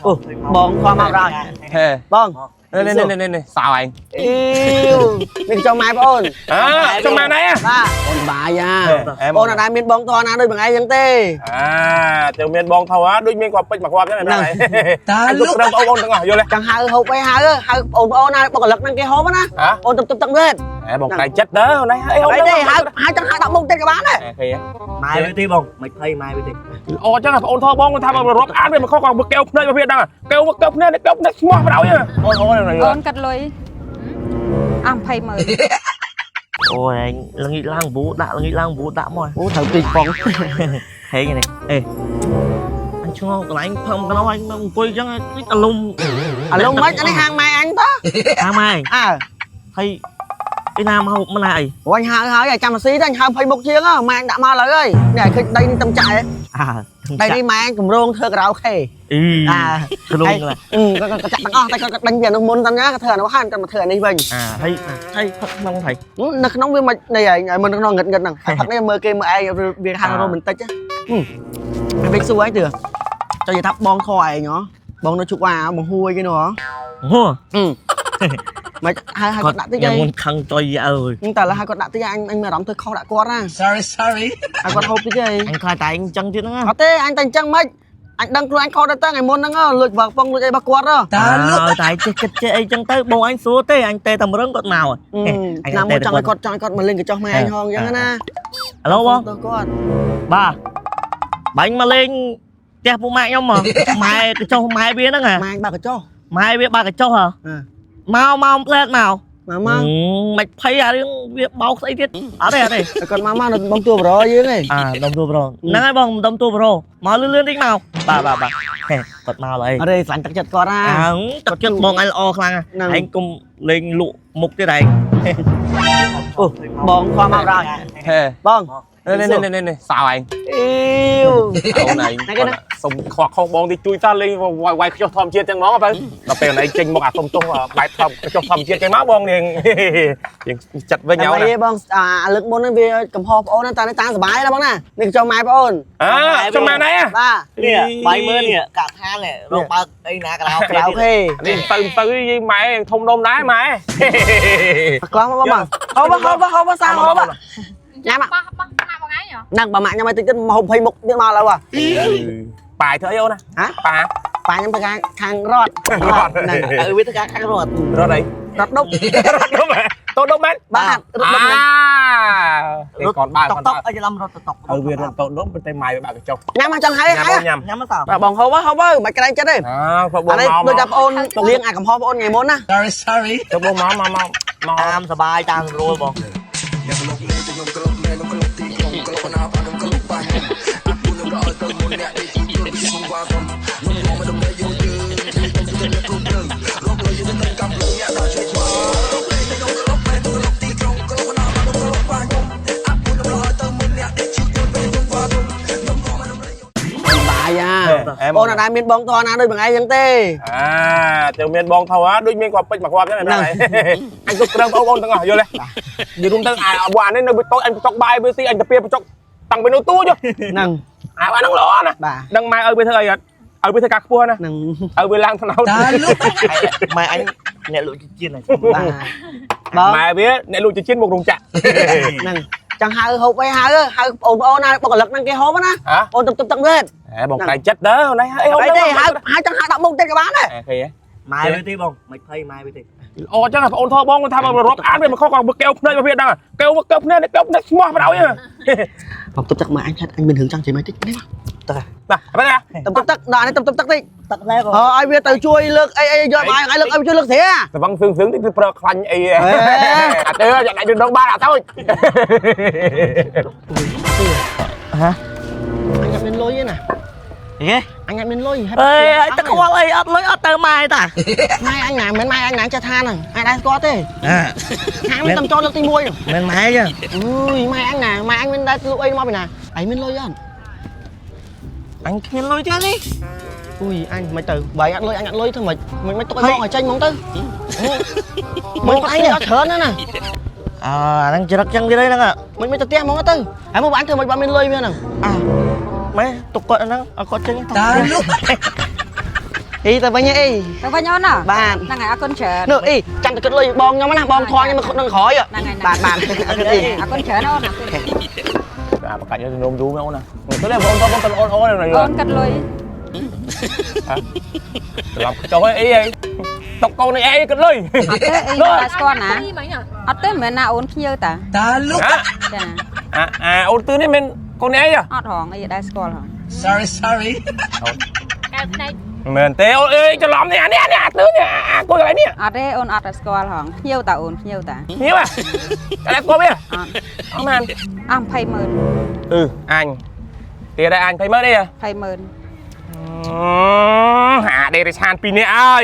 អូបងខំមកដល់ ហេ បង នេះនេះនេះនេះសៅឯង អ៊ីវនេះចង់ម៉ែបងអូន អើចង់ម៉ែណៃ បាទអូនបាយអាបងអត់ដែលមានបងតណាដូចបងឯងចឹងទេ អាទៅមានបងថោដូចមានគាត់ពេជ្រមួយគ្រាប់ចឹងណាតាលុកត្រឹមបងអូនទាំងអស់យល់ទេ ចង់ហៅហូបអីហៅហៅបងប្អូនណាបុគ្គលិកហ្នឹងគេហូបណាអូនទឹកទឹកទឹកទៀត ហេបងក្រៃចិត្តដើណៃអីហូប អីទេហៅហៅចង់ហៅ10មុខទៀតក៏បានដែរ ឃើញ ម៉ែវាទេបងមិនភ័យម៉ែវាទេ ល្អចឹងបងអូនថោបងថារាប់អានវាមកខុសក៏កែវភ្នែកមកវាដឹងកែវកែវភ្នែកកែវភ្នែកស្មោះបដ ாய் អូនអូន អូនកាត់លុយអស់20ម៉ឺន អូយឯងល្ងាចឡើងប៊ូដាក់ល្ងាចឡើងប៊ូដាក់មក អូត្រូវពីរប៉ុង ហេងនេះអេអញឆ្ងល់កន្លែងផឹមកន្លងអញមកអង្គុយចឹងតិចអាលុំ អាលងមិនអានេះហាងម៉ែអញតើ ហាងម៉ែ អើ ហើយឯណាមកមិនណាអី អូអញហៅហើយចាំស៊ីទៅអញហៅ20មុខជាងម៉ែអញដាក់មកឡើយហើយនេះឃើញដីនេះតំចាក់ អើ ដីនេះម៉ែអញកម្រងធ្វើការ៉ាអូខេ អី អា ក្រុង ក៏ចាក់ទាំងអស់តែគាត់ដេញវានោះមុនតាណាគាត់ធ្វើអានោះហើយគាត់មកធ្វើអានេះវិញ អាហើយហើយផឹកក្នុងថៃ នៅក្នុងវាមិននេះឯងមើលក្នុងងឹតងឹតហ្នឹងផឹកនេះមើលគេមើលឯងវាហាងរ៉ូមែនតិចហ្នឹងវិញសួរឯងទឿចង់និយាយថាបងខឯងហ៎បងនៅជុកវ៉ាបងហួយគេនោះហ៎ ហ៎ មិនហៅហៅគាត់ដាក់តិចឯង មុនខឹងចុយអើយ តែឡើយហៅគាត់ដាក់តិចអញអញមានអារម្មណ៍ធ្វើខុសដាក់គាត់ណា Sorry, sorry. ហៅគាត់ហូបតិចឯង អញខ្លាចតែអញចឹងទៀតហ្នឹង អត់ទេអញតែអញ្ចឹងមិនអញដឹងខ្លួនអញខុសទៅថ្ងៃមុនហ្នឹងលួចបើកប៉ុងលួចអីរបស់គាត់ហ៎ តើតែចេះគិតចេះអីចឹងទៅបងអញសួរទេអញទេតែមរឹងគាត់មកអញ ណាមួយចង់ឲ្យគាត់ចង់ឲ្យគាត់មកលេងកញ្ចុះម៉ែអញហងអញ្ចឹងណា ហៅឡូបង ទៅគាត់ បាទបាញ់មកលេងផ្ទះពួកម៉ាក់ខ្ញុំហ៎ម៉ែកញ្ចុះម៉ែវាហ្នឹងហ៎ ម៉ែអញបើកញ្ចុះ ម៉ែវាបើកញ្ចុះហ៎មកមកផ្លែតមក មកមក មិនភ័យអារឿងវាបោកស្អីទៀតអត់ទេអត់ទេ គាត់មកមកនៅបងទួបរយើងឯង អាដុំទួប្រូហ្នឹងហើយបងដុំទួប្រូមកលឿនលឿនតិចមកបាទបាទបាទហេគាត់មកហើយ អរេស្លាញ់ទឹកចិត្តគាត់ណា អើទឹកចិត្តបងឯងល្អខ្លាំងឯងគុំលេងលក់មុខទៀតឯង អូបងខំមកដល់ ហេ បង នេះនេះនេះនេះសៅឯង អ៊ីវ អូនឯងសុំខ្វះខុសបងតិចជួយតាលេងវាយខ្ចោះធម្មជាតិចឹងហ្មងបើដល់ពេលអូនឯងចេញមកអាសុំទោសបែបធម្មខ្ចោះធម្មជាតិចឹងមកបងនាងយើងចិត្តវិញ តែ អូន វិញបងអាលើកមុនហ្នឹងវាកំហុសបងអូនតែនេះតាមសបាយណាបងណានេះចង់ម៉ែបងអូន អើចង់ម៉ែណៃ បាទ នេះបាយមើលនេះកាក់ឋាននេះរកបើកអីណាក្រៅ ក្រៅខេ នេះទៅទៅយីម៉ែធំដុំដែរម៉ែ កោះមកបងហូបហូបហូបសាហូបញ៉ាំ បោះបោះម៉ាក់បងឯងហ៎ ហ្នឹងបើម៉ាក់ញ៉ាំឲ្យតិចទៀតមកហូប20មុខទៀតមកឥឡូវហ៎ បាយធ្វើអីអូនណាប៉ា ប៉ាញ៉ាំទៅខាងខាងរត់ហ្នឹង អើវាធ្វើការខាងរត់ រត់អី រត់ដប់ រត់ដុំតូដុំមែន បាទរត់ដប់ អាគេគាត់បើ តុក គាត់ តុកអីច្រឡំរត់តុកតុក ឲ្យវារត់តូដុំតែម៉ែវាបើកញ្ចុះ ញ៉ាំមកចង់ហើយហើយ ញ៉ាំ ញ៉ាំមកសោ បាទបងហូបហូបមិនក្រែងចិត្តទេ អើបង អានេះ មក ដូចតែបងអូនលៀងអាកំហុសបងអូនថ្ងៃមុនណា Sorry, sorry. ទៅបងមកមកមកមក តាមសបាយតាមស្រួលបង បាយអាបងអត់ដែលមានបងតណាដូចបងឯងចឹងទេ អាទៅមានបងថោដូចមានគាត់ពេជ្រមួយគ្រាប់ចឹងណាអញទុកត្រឹមបងអូនទាំងអស់យល់ទេនិយាយរួមទៅអាវ៉ានេះនៅតូចអញបញ្ចុកបាយវាស៊ីអញទៅពីបញ្ចុកតាំងពីនៅទូច ហ្នឹង អាវ៉ាហ្នឹងល្អណា បាទ ដឹងម៉ែឲ្យវាធ្វើអីអត់ឲ្យវាធ្វើការខ្ពស់ណា ហ្នឹង ឲ្យវាឡើងថ្នោត ម៉ែអញអ្នកលក់ជាតិណា បាទបង ម៉ែវាអ្នកលក់ចិញ្ចៀនមករោងចក្រ ហ្នឹងចង់ហៅហូបអីហៅហៅបងប្អូនណាបុគ្គលិកហ្នឹងគេហូបណា ហ៎ អូនទឹកទឹកទឹកទៀត ហេបងក្រៃចិត្តដើណៃអីហូប អីទេហៅហៅចង់ហៅ10មុខទៀតក៏បានដែរ ឃើញ ម៉ែវាទេបងមិនភ័យម៉ែវាទេ ល្អចឹងបងអូនថោបងថារាប់អានវាមកខុសក៏កែវភ្នែកមកវាដឹងកែវកែវភ្នែកកែវភ្នែកស្មោះបដ ாய் បងទឹកទឹកមកអញឆាត់អញមានរឿងចង់និយាយមកតិចនេះមក ណាបែរណា ទឹកទឹកទឹកដល់នេះទឹកទឹកទឹកតិច ទឹកដែរក៏ អើឲ្យវាទៅជួយលើកអីអីយកមកឲ្យលើកឲ្យជួយលើកស្រា សវឹងសឹងសឹងតិចគឺប្រើខ្លាញ់អីអត់ទេយ៉ាដាក់ដងបានអត់ទៅ ហ៎ អញអត់មានលុយទេណា អីគេ អញអត់មានលុយ អេអញទឹកខ្វល់អីអត់លុយអត់ទៅម៉ែតា ម៉ែអញណាមិនម៉ែអញណាចេះថាហ្នឹងអញដែរស្គាល់ទេ អា ហាងនេះតំចូលលើកទី1ហ្នឹង មិនម៉ែចឹង អើយម៉ែអញណាម៉ែអញមានដែរលក់អីមកពីណាអញមានលុយអត់ អញគ្មានលុយទេនេះ អុយអញមិនទៅបើអញអត់លុយអញអត់លុយធ្វើម៉េចមិនមិនទុកឲ្យបងឲ្យចេញហ្មងទៅបងអញអត់ច្រើនណាស់ណា អើអាហ្នឹងច្រឹកចឹងទៀតហ្នឹង មិនមិនទៅផ្ទះហ្មងទៅហើយមកអញធ្វើម៉េចបើមានលុយវាហ្នឹង អាម៉ែទុកគាត់ហ្នឹងឲ្យគាត់ចេញ តាលុក អីទៅវិញអី ទៅវិញអូនណា បាទ ហ្នឹងហើយអរគុណច្រើន នោះអីចាំតែគិតលុយបងខ្ញុំណាបងធន់ខ្ញុំមកនឹងក្រោយ ហ្នឹងហើយ បាទបាទអរគុណអី អរគុណច្រើនអូនអរគុណ អាបកាច់ទៅនំយូរមែនអូនណាទៅលេបងបងទៅអូនអូនណា អូនគិតលុយ ត្រឡប់ចុះអីអីតុកកូននេះអីគិតលុយ អត់ទេអីតែស្គាល់ណាអត់ទេមិនមែនណាអូនភ្ញៀវតា ហា ចា អាអាអូនទឿនេះមានកូននេះអី អត់ហងអីដែរស្គាល់ហង Sorry, sorry. មែនទេអូនអើយច្រឡំនេះអានេះអានេះអាទឿនេះអាកូនកន្លែងនេះ អត់ទេអូនអត់តែស្គាល់ហងភ្ញៀវតាអូនភ្ញៀវតា ញៀវអាកន្លែងគាត់វា អត់ អត់មែន អស់20ម៉ឺន អឺអញទៀតដែរអញ20ម៉ឺនអី 20ម៉ឺន អាដេរិឆានពីរនាក់អើយ